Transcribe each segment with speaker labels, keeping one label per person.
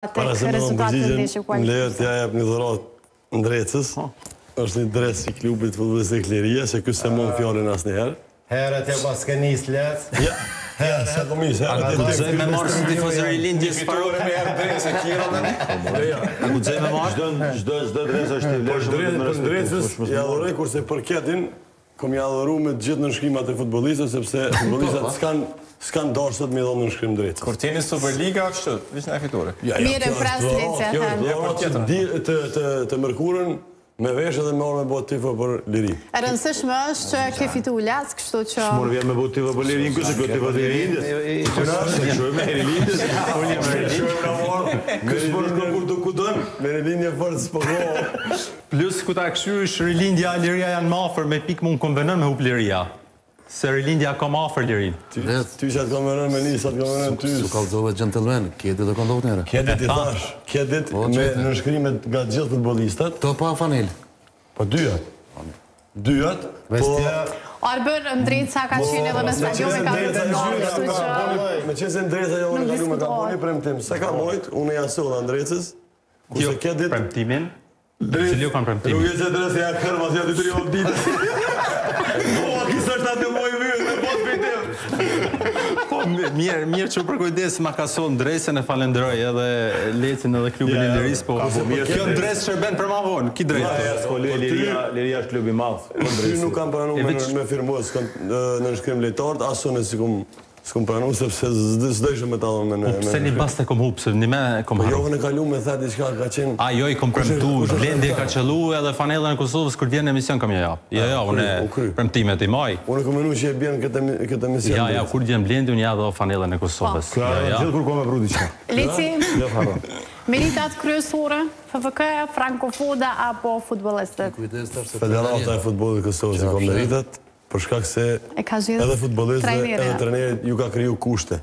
Speaker 1: Para se me dhënë përgjigjen, më lejo t'ia jap një dhuratë Ndrecës. Është një dres i klubit futbollistik Liria, se ky s'e mon fjalën asnjëherë.
Speaker 2: Herët ja paske nis lec.
Speaker 1: Ja, ja, s'e kom nis, herët e
Speaker 3: guxoj me marrë si tifoz i Rilindjes
Speaker 4: Faruk. Me herë dres e kjera tani.
Speaker 3: A guxoj me marrë?
Speaker 5: Çdo çdo çdo dres është i
Speaker 1: vlefshëm. Për Ndrecës ja dhuroj kurse për Kedin Kom ja dhuru me të gjithë nënshkrimat e futbollistëve sepse futbollistat s'kan s'kan dashur sot me i dhënë nënshkrim Ndrecës.
Speaker 4: Kur t'jeni Superliga kështu, veç na fitore.
Speaker 1: Ja, ja, Mirë, kjo është dhuratë, kjo është dhuratë që di të të të mërkurën me vesh edhe me ardh me bo tifo për
Speaker 6: liri. E rëndësishme është që ke fitu Lec, kështu që
Speaker 5: S'mund vjen me bo tifo për lirinë, ky se kjo tifo i rilindjes. Kjo është kështu me rilindjes, po një me
Speaker 1: rilindje. Ky s'po shkon kur të ku don, me rilindje fort s'po go.
Speaker 3: Plus ku ta kqyrish Rilindja e Liria janë më afër me pikë mu m'konvenon me hup Liria se Rilindja ka më afër Lirinë.
Speaker 1: Ty ty ça të konvenon me një sa të konvenon ty.
Speaker 7: S'u kallzove xhentëlmen, Kedit e ka ndodhur njëherë.
Speaker 1: Kedit i thash, Kedit me nënshkrimet nga të gjithë futbollistët.
Speaker 7: To pa fanelë.
Speaker 1: Po dyjat. Dyjat, po
Speaker 6: Arbër Ndreca ka qenë edhe në stadium e ka vënë
Speaker 1: kështu që Meqenëse Ndreca javën e kalume ka bo një premtim, s'e ka mojt, unë ja solla Ndrecës, kurse Kedit
Speaker 3: Premtimin? Cili u kanë premtimi?
Speaker 1: Nuk e që drejt se ja kërë, mas ja dy tri javë ditë. Po, kisë është atë moj mirë, me po të
Speaker 3: Po, mirë, mirë që u përkujdes, ma ka sollë Ndrecën e falenderoj edhe Lecin edhe klubin e Lirisë, po, po kjo Ndrecë shërben për ma vonë, ki drejtë.
Speaker 5: Ja, ja, po, Liria, Liria është klub i madh.
Speaker 1: Po ty nuk kam pranu me, me firmos nënshkrim lojtarët, as unë si kum S'kom pranu sepse s'dojsha me ta dhënë me
Speaker 3: Po pse një bast e kom hup, se një me kom
Speaker 1: po harru. Po javën e kalume the diçka ka qenë...
Speaker 3: A jo i kom premtu, Blendi e ka qëllu edhe fanellën e Kosovës kur vjen në emision kam ja jap. Jo jo, unë premtimet i maj.
Speaker 1: Unë kom menu që e bjen këtë këtë emision.
Speaker 3: Ja ja, kur vjen Blendi unë ja do fanellën e Kosovës.
Speaker 5: Po. Ja ja. Gjithë kur kom e pru
Speaker 6: diçka. Leci, meritat kryesore, FFK-ja, Franko Foda apo futbollistët?
Speaker 1: Federata e Futbollit të Kosovës i ka meritat. Për shkak se edhe futbollistëve edhe trajnerit ju ka kriju kushte.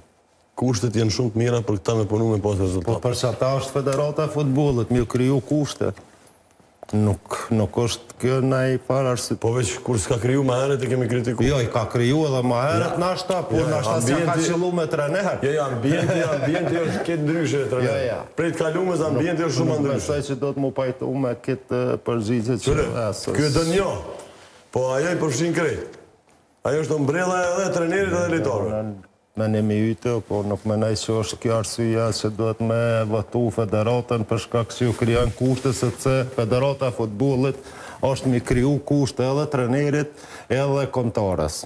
Speaker 1: Kushtet janë shumë të mira për këta me punu me pas
Speaker 2: rezultate. Po për qata është Federata e Futbollit, me ju kriju kushte. Nuk nuk është kjo naj farë
Speaker 1: arsye. Po veç kur s'ka kriju ma herët e kemi kritiku.
Speaker 2: Jo, i ka kriju edhe ma herët nashta, por nashta s'ja ka qëllu me trener.
Speaker 1: Jo, jo, ambienti, ambienti është krejt ndryshe me trener. Jo, jo. Prej të kalumes ambienti është shumë ma
Speaker 2: ndryshe. Nuk besoj që do të m'u pajtu me këtë përgjigje që
Speaker 1: Ky e don jo. Po ajo i përfshin krejt. Ajo është ombrella edhe e trenerit edhe lojtarëve.
Speaker 2: Menimi yt, po nuk mendoj që është kjo arsyeja që duhet me votu federatën për shkak që ju krijon kushte sepse federata e futbollit është mi kriju kushte edhe trenerit edhe kombëtares.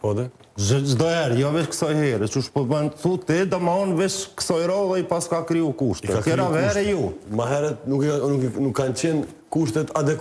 Speaker 1: Po de?
Speaker 2: Çdo herë, jo veç kësaj here, qysh po bën thu ti, domthon veç kësaj radhe i paska kriju kushte.
Speaker 1: Tjera
Speaker 2: herë ju.
Speaker 1: Ma herët nuk nuk nuk kanë qenë kushtet adekuate.